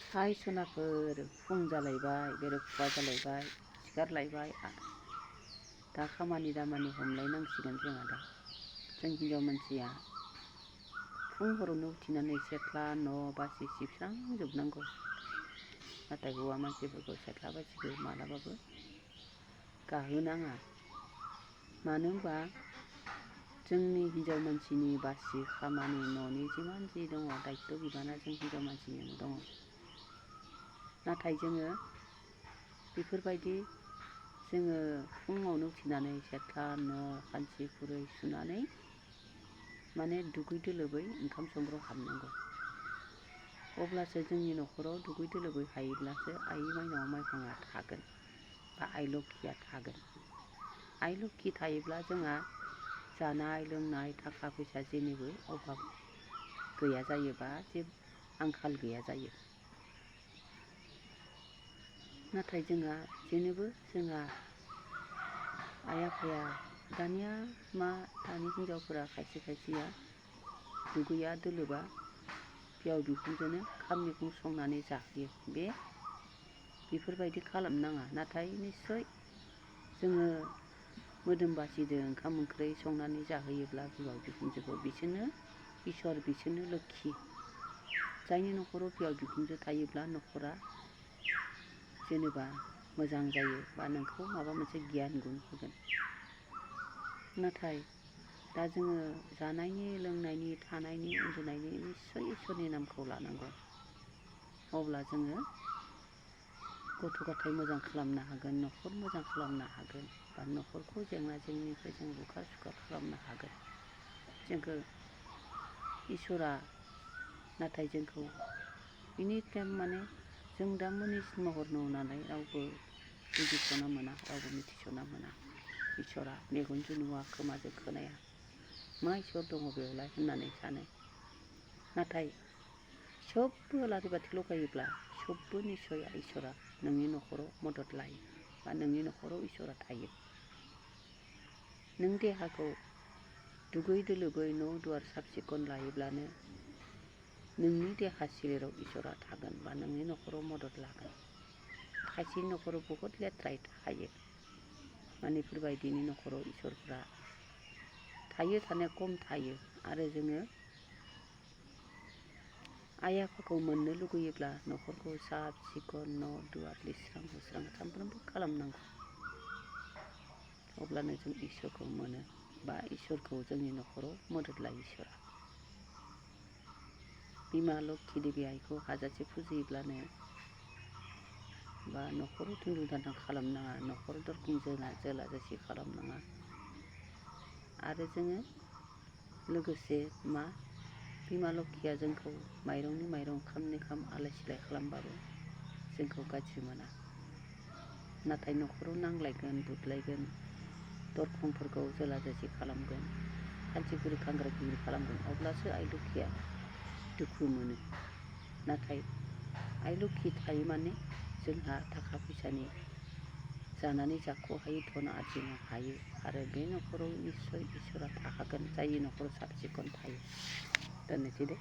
हाय सनाफोर फुं जालायबाय बेरेफुंजा जालायबाय सिखारलायबाय दा खामानि दामानि हमलायनांसिगोन जोंहा दा जों हिनजाव मानसिया फुं हरावनो उथिनानै सेथ्ला न' बासि सिबस्रांजोबनांगौ नाथाय हौवा मानसिफोरखौ सेथ्ला बासिखौ मालाबाबो गाहोनाङा मानो होनबा जोंनि हिनजाव मानसिनि बासि खामानि न'नि जिमान जि दङ दायित्व बिबाना जों हिनजाव मानसिनियावनो दङ। नाथाय जोङो बेफोरबायदि जोङो फुङावनो उथिनानै सेथ्ला न' खानसि खुरै सुनानै माने दुगै दोलोबै ओंखाम संग्रायाव हाबनांगौ। अब्लासो जोंनि न'खराव दुगै दोलोबै हायोब्लासो आइ माइनाव माइफाङा थागोन बा आइ लोखिया थागोन। आइ लोखि थायोब्ला जोंहा जानाय लोंनाय थाखा फैसा जेनिबो अभाब गैया जायो बा जेबो आंखाल गैया जायो। नाथाय जोंहा जेनोबो जोंहा आइ आफाया दानिया दानि हिनजावफोरा खायसे खायसेया दुगैया दोलोबा बिहाव बिखुनजोनो ओंखाम मैगं संनानै जाहोयो। बेफोरबायदि खालामनाङा। नाथाय निस्सय जोङो मोदोम बासिदों ओंखाम ओंख्रि संनानै जाहोयोब्ला बिहाव बिखुनजोखौ बिसोरनो इसोर बिसोरनो लोखि। जायनि न'खराव बिहाव बिखुनजो थायोब्ला न'खरा जेनेबा मोजां जायो बा नोंखौ माबा मोनसे गियान गुन होगोन। नाथाय दा जोङो जानायनि लोंनायनि थानायनि उन्दुनायनि निस्सय इसोरनि नामखौ लानांगौ। अब्ला जोङो गथ' गथाय मोजां खालामनो हागोन, न'खर मोजां खालामनो हागोन बा न'खरखौ जेंना जेंनिनिफ्राय जों बुखार सुखार खालामनो हागोन। जोंखौ इसोरा नाथाय जोंखौ एनिटाइम माने जों दा मनिस महर नुनानै रावबो बुजिस'ना मोना, रावबो मिथिस'ना मोना। इसोरा मेगनजों नुवा खोमाजों खोनाया मा इसोर दङ बेयावलाय होननानै सानो। नाथाय सबबो आलारि बाथि लगायोब्ला सबबो निस्सय इसोरा नोंनि न'खराव मदद लायो बा नोंनि न'खराव इसोरा थायो। नों देहाखौ दुगै दोलोबै न' दुवार साब सिखन लायोब्लानो नोंनि देहा सोलेराव इसोरा थागोन बा नोंनि न'खराव मदद लागोन। खायसेनि न'खराव बहुद लेथ्रायै थायो। माने बेफोरबायदिनि न'खराव इसोरफ्रा थायो थानाया खम थायो। आरो जोङो आइ आफाखौ मोननो लुगैयोब्ला न'खरखौ साब सिखन न' दुवार लिरस्रां हस्रां सानफ्रोमबो खालामनांगौ। अब्लानो जों इसोरखौ मोनो बा इसोरखौ जोंनि न'खराव मदद लायो इसोरा। बिमा लोखि देबि आइखौ हाजासे फुजियोब्लानो बा न'खराव थुन्दु दान्दां खालामनाङा, न'खराव दरखं जोला जासि खालामनाङा। आरो जोङो लोगोसे बिमा लोखिया जोंखौ माइरंनि माइरं ओंखामनि ओंखाम आलाय सिलाय खालामबाबो जोंखौ गाज्रि मोना। नाथाय न'खराव नांलायगोन बुदलायगोन, दरखंफोरखौ जोला जासि खालामगोन, खानसि खुरै खांग्रा गिग्रि खालामगोन अब्लासो आइ लोखिया दुखु मोनो। नाथाय आइ लोखि थायो माने जोंहा थाखा फैसानि जानानै जाख'हायै धन आरजिनो हायो। आरो बे न'खराव निस्सय इसोरा थाखागोन जायनि न'खराव साब सिखन थायो। दोननोसै दे।